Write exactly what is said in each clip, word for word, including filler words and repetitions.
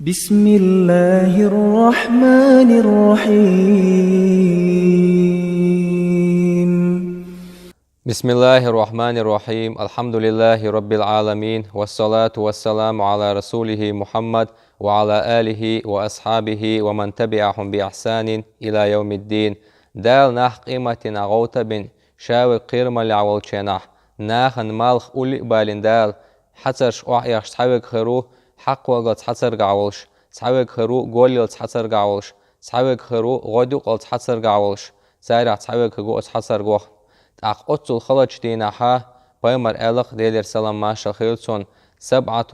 بسم الله الرحمن الرحيم. بسم الله الرحمن الرحيم. الحمد لله رب العالمين. والصلاة والسلام على رسوله محمد وعلى آله وأصحابه ومن تبعهم بإحسان إلى يوم الدين. Дала нах къематдийнахь гӀовттабина, ша вега кхерамаллехь волчу хенахь, нахана малх улле а балийна Дала, хьацарш охьаэхаш цхьаверг хир ву, хьакхвелгалц хьацаргахь волуш, цхьаверг хир ву, голлалц хьацаргахь волуш, цхьаверг хир ву, гӀодаюкъалц хьацаргахь волуш, царах цхьаверг хир ву оцу хьацаргах. ТӀаккха оццул халачу дийнахьа пайхамар аьлла-кх, Делера салам-маршалла хуьлда цунна: «سبعة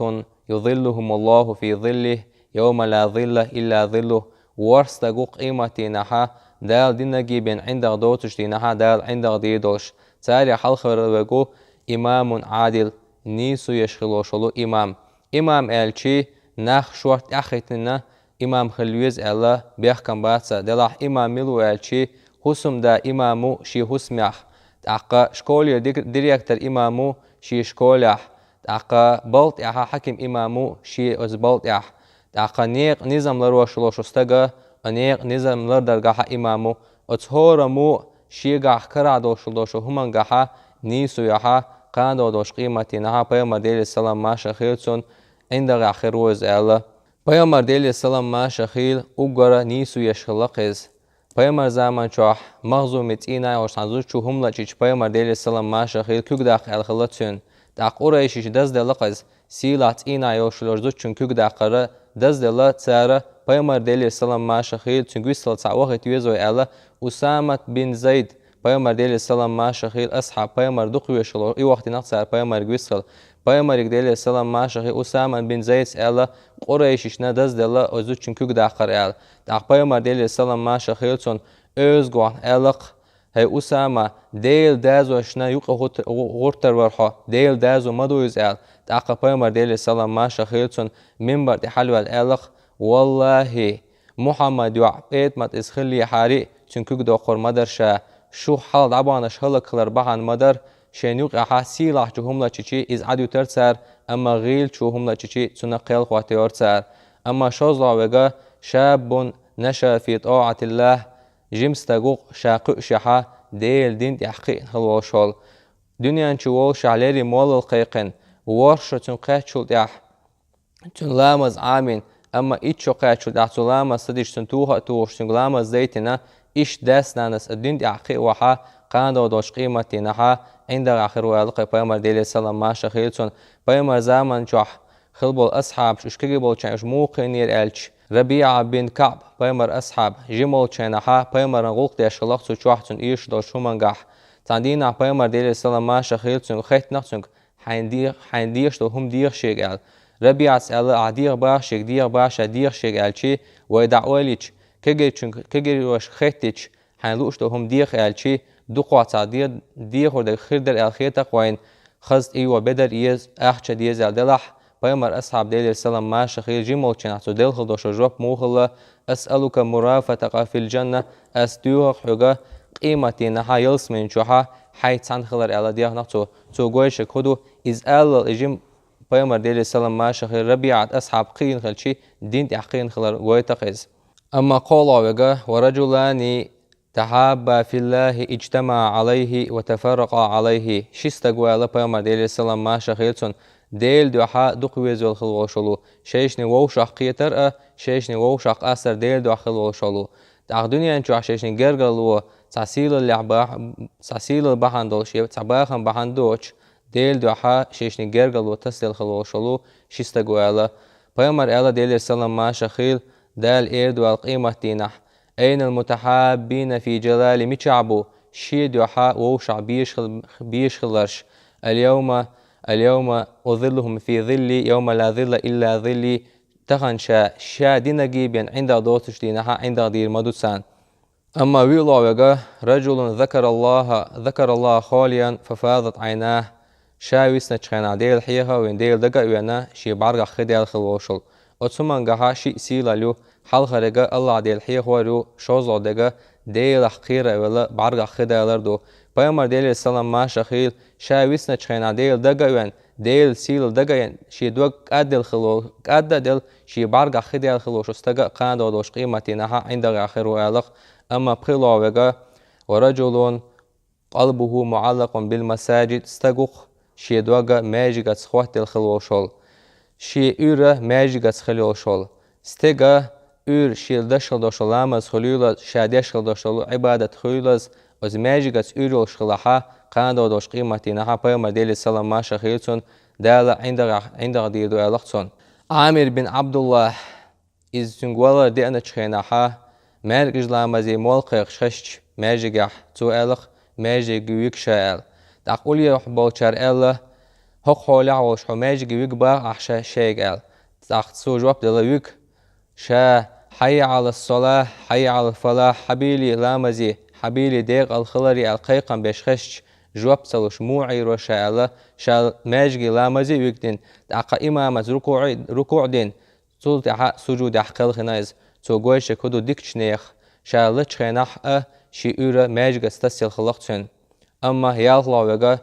يظلهم الله في ظله يوم لا ظل إلا ظله». ВорхӀ стаг ву-кх къематдийнахьа, Дала динарг бен ӀиндагӀ доцучу дийнахьа Дала ӀиндагӀ дийр долуш. Царах хьалхара верг ву имамун Ӏадил, нийсо еш хила волуш волу имам. Имам аьлчи, нах шорта тӀаьхьахӀиттина имам хила веза аьлла бехкам бац цара. Делахь имам мила ву аьлчи, хӀусамда имам ву шен хӀусамехь, тӀаккха школера дик-, директор имам ву шен школехь, тӀаккха балха тӀехьа хьаким имам ву шен оцу балха тӀехь, тӀаккха некъан низам ларъеш волуш волу стага, некъан низам лардаргахьа имам ву. Оцу хӀораммо шегахь карахь долуш долчу хӀумангахьа нийсо яхьа, кхана долчу къематдийнахьа пайхамар, Делера салам-маршалла хуьлда цунна, ӀиндагӀехь хир ву иза аьлла. Пайхамар, Делера салам-маршалла хуьлда, уггара нийсо еш хилла-кх иза. Пайхамар заман чохь Махзуми цӀийнахь йолуш цхьана зудчо хӀума лачкъийча, пайхамар, Делера салам-маршалла хуьлда, куьг даккха аьлла хилла цуьнан. ТӀаккха къурайшиша дазделла-кх иза, сийлахь цӀийнахь йолуш йолчу зудчун куьг даккхар дазделла цара, пайхамар, Делера салам-маршалла хуьлда, цуьнга виссалц схьа вахийта веза вай аьлла, Усамат бин Зайд, пайхамар, Делера салам-маршалла хуьлда, асхьаб, пайхамар дукхавезаш хилла, и вахийтина-кх цара пайхамарга виссал. Пайхамарга, Делера салам-маршалла хуьлда, Усамат бин Зайдс аьлла, къурайшишна дазделла оцу зудчун куьг даккхар аьлла. ТӀаккха пайхамар, Делера салам-маршалла хуьлда цунна, оьзда вахана аьлла-кх: «ХӀай Усама, Делан дозанашна юкъа гӀурт-, гӀу-, гӀуртар вара хьо, Делан доза ма ду иза», — аьлла. ТӀаккха пайхамар, Делера салам-маршалла хуьлда цунна, минбар тӀе хьалаваьлла аьлла-кх: «ВаллахӀи, Мухьаммад йоӀ ПетӀамат иза хиллехьара а, цуьнан куьг доккхур ма дара ша. Шух хьалха дӀабаханарш хӀаллакьхилар бахьана ма дара, шайна юкъехьа сийлахьчу хӀума лачкъийча, иза Ӏадуьтура цара, амма гӀийлачу хӀума лачкъийча, цунах кхел хӀоттайора цара. Амма шозлагӀа верг, шаббун наша фи тӀаӀатиллахӀ, жима стаг ву-кх, ша кхуьушшехьа Делан дин тӀехь кхиъна хила волуш волу. Дуьнен чу волушшехь леррина молла кхайкхина, ворхӀ шо цуьнга кхаьччул тӀаьхьа цуьнан ламаз Ӏамийна, амма итт шо кхаьччул тӀаьхьа цу ламаз ца деш, цуьнан туху а тухуш, цуьнга ламаз дайтина, иштта дас-нанас а дин тӀехь кхиавахьа, кхана долчу къематдийнахьа ӀиндагӀехь хир ву», — аьлла-кх и пайхамар, Делера салам-маршалла хуьлда цунна. Пайхамар заман чохь хилла болу асхьабаш, уьш кегий болчарна уьш муха кхиънера аьлча, РабиӀа бин КаӀб, пайхамар асхьаб, жима волчу хенахьа пайхамаран гӀуллакх деш хилла-кх цу чохь, цунна эшаш долчу хӀумангахь. Цхьана дийнахь пайхамар, Делера салам-маршалла хуьлда цуьнга, хаьттина-кх цуьнга: «Хьайна де-, хьайна дезаш долу хӀума деха шега», — аьлла. РабиӀас аьлла: «Ахьа деха боху шега, деха боху ша, деха шега», — аьлчи, вай дӀа ойла йича, кегийчуьнга, кегийчуьнга хаьттича, хьайна лууш долу хӀума деха аьлчи, дукхох цхьа де-, дехар дерг хир дара аьлла хета-кх вайна, хаза тӀейогӀу бедар еза, ахча деза аьлла делахь, пайхамар асхьаб, Делера салам-маршалла хуьлда, жима волчу хенахь цо делла хилла долуш жоп муха хилла: «Асъалука мурафатака фил джанна», ас доьху-кх хьоьга къематдийнахьа ялсамани чохьа хьайца цхьаьна хилар аьлла дехна-кх цо. Цо гойтуш хӀун ду, иза аллал и жима пайхамар, Делера салам-маршалла хуьлда, РабиӀат асхьаб кхиъна хилчи, дин тӀехь кхиъна хилар гойту-кх иза. Амма кхоалгӀа верг: «Ва раджулани тахьабба филлахӀи иджтамаӀа Ӏалайхи ва тафарракъа Ӏалайхи». Ши стаг ву аьлла пайхамар, Делера салам-маршалла хуьлда цунна, Делан дуьхьа дукха везавелла хила волуш волу, шайшинна вовшах кхетар а, шайшинна вовшах къастар Делан дуьхьа хила волуш волу. ТӀаккха дуьнен чохь шайшинна гергарло цхьа сийлаллехь бах-, цхьа сийлалла бахьана долуш, я цхьа бахам бахьана доцуш, Делан дуьхьа шайшинна гергарло тасаделла хила волуш волу ши стаг ву аьлла. Пайхамар аьлла, Делера салам-маршалла хуьлда, Дала эр ду аьлла къематдийнахь: «Айнал мутахьаббина фи джалали», мичахь бу шен дуьхьа вовшах безаш хил-, безаш хилларш? «Ал-йовма, ал-йовма узиллухум фи зилли, йовма ла зилла илла зилли». Тахана ша, ша динарг бен ӀиндагӀ доцучу дийнахьа ӀиндагӀ дийр ма ду царна. Амма вуьйалгӀа верг: «Раджулун закараллахӀа, закараллахӀа халиян фафазат Ӏайнаху». Ша висначу хенахь Дела хьеха а вина, Дела дага а вина, шен бӀаьргах хи даьлла хила волуш волу. Оцу хӀумангахьа шиъ сийлалла ю: хьалхарерг АллахӀ Дела хьехор ю, шозлагӀа дерг Делах кхера а велла, бӀаьргах хи далар ду. Пайхамар, Делера салам-маршалла хуьлда, ша висначу хенахь Дела дага а вина, Делан сийлалла дага а яьнна, шен дог кӀадделла хилла, кӀадда а делла, шен бӀаргахь хи даьлла хилла волча стага кхана догӀу долчу къематдийнахьа ӀиндагӀехь хир ву аьлла-кх. Амма пхоьалгӀа верг: «Ва раджулун къалбуху муӀаллакъун бил масаджид», стаг ву-кх шен дог маьждигаца хоттаделла хилла волуш волу, шен уьйр маьждигаца хилла йолуш волу. Стеган уьйр шен деш хилла долуш долу ламаз хуьлийла, ша деш хилла долуш долу Ӏибадат хуьлийла, оцу маьждигаца уьйр йолуш хилахь, кхана догӀу долчу къематдийнахьа, пайхамар, Делера салам-маршалла хуьлда цунна, Дала ӀиндагӀехь, ӀиндагӀ дийр ду аьлла-кх цунна. Ӏамир бин Ӏабдуллахь, иза цуьнга валар деаначу хенахь, маьркӀажа ламазе молла кхайкхаш хезча маьждигехь, цо аьлла-кх: «Маьждиге вига ша», – аьлла. ТӀаккха уллехь болчара аьлла: «ХӀокху хьолехь волуш хьо маьждиге вига боху ахь ша, шайга?» – аьлла. ТӀаккха цо жоп делла: «Вига ша, хьаййа Ӏалас-салахь, хьаййа Ӏалал-фалахь, хьабийла ламазе, хьабийла декъала хиларе», – аьлла кхайкхам беш хезча, жоп ца луш, муха Ӏийр ву ша аьлла, ша маьждиге ламазе а вигина, тӀаккха имамаца рукуӀ, рукуӀ дина, цул тӀаьхьа сужудехь кхелхина иза. Цо гойши хӀун ду дикачу нехан, ша лачу хенахь а шен уьйр маьждигаца тасаелла хилла-кх цуьнан. Амма ялхалгӀа верг: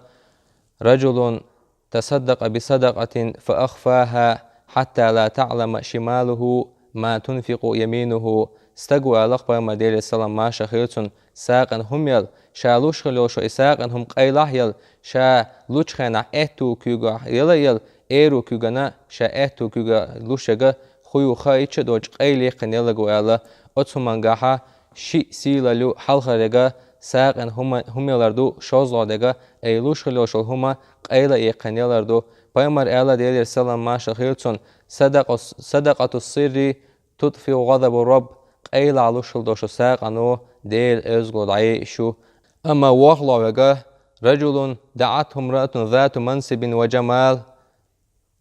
«Раджулун тасаддакъа би садакъатин фа ахфаха хьатта ла таӀлама шималуху ма тунфикъу яминуху». Стаг ву аьлла-кх пайхамар, Делера салам-маршалла хуьлда цунна, сагӀина хӀума елла, ша луш хилла йолуш и сагӀина хӀума къайлахь а елла, ша лучу хенахь аьтту куьйгахь яла а елла, аьрру куьйгана ша аьтту куьйга луш ерг хӀун ю хаийта а доцуш къайла яьккхина елларг ву аьлла. Оцу хӀумангахь шиъ сийлалла ю: хьалхара ерг сагӀина хӀума, хӀума ялар ду, шолгӀа дерг ай луш хилла йолуш йолу хӀума къайла а яьккхина ялар ду. Пайхамар аьлла, Делера салам-маршалла хуьлда цунна: «Садакъу-, садакъату сирри тутфиу гӀазабу Рабб», къайлахь луш хилла долуш сагӀина Делан оьзгало дӀаяйъаш ю. Амма ворхӀалгӀа верг: «Раджулун даӀатху мраатун зату мансибин ва джамал».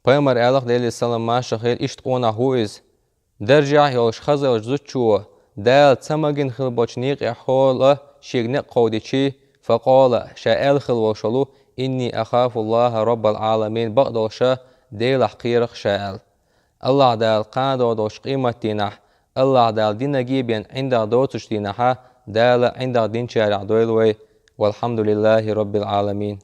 Пайхамар аьлла-кх, Делера салам-маршалла хуьлда, иштта къонах ву иза: даржехь а йолуш хаза йолчу зудчо, Дала ца магийна хилла болчу некъехь хьолахь шега некъ кховдийча, факъала, ша аьлла хилла волуш волу: «Инни ахафу Аллаха Раббал Ӏаламин», бакъдолуш Делах кхерах ша аьлла. АллахӀ Дала кхана догӀу долчу къематдийнахь, АллахӀ Дала динарг бен ӀиндагӀ доцучу дийнахьа, Дала ӀиндагӀ динчарех дойла вай. Валхьамдулиллахи Раббил Ӏаламин.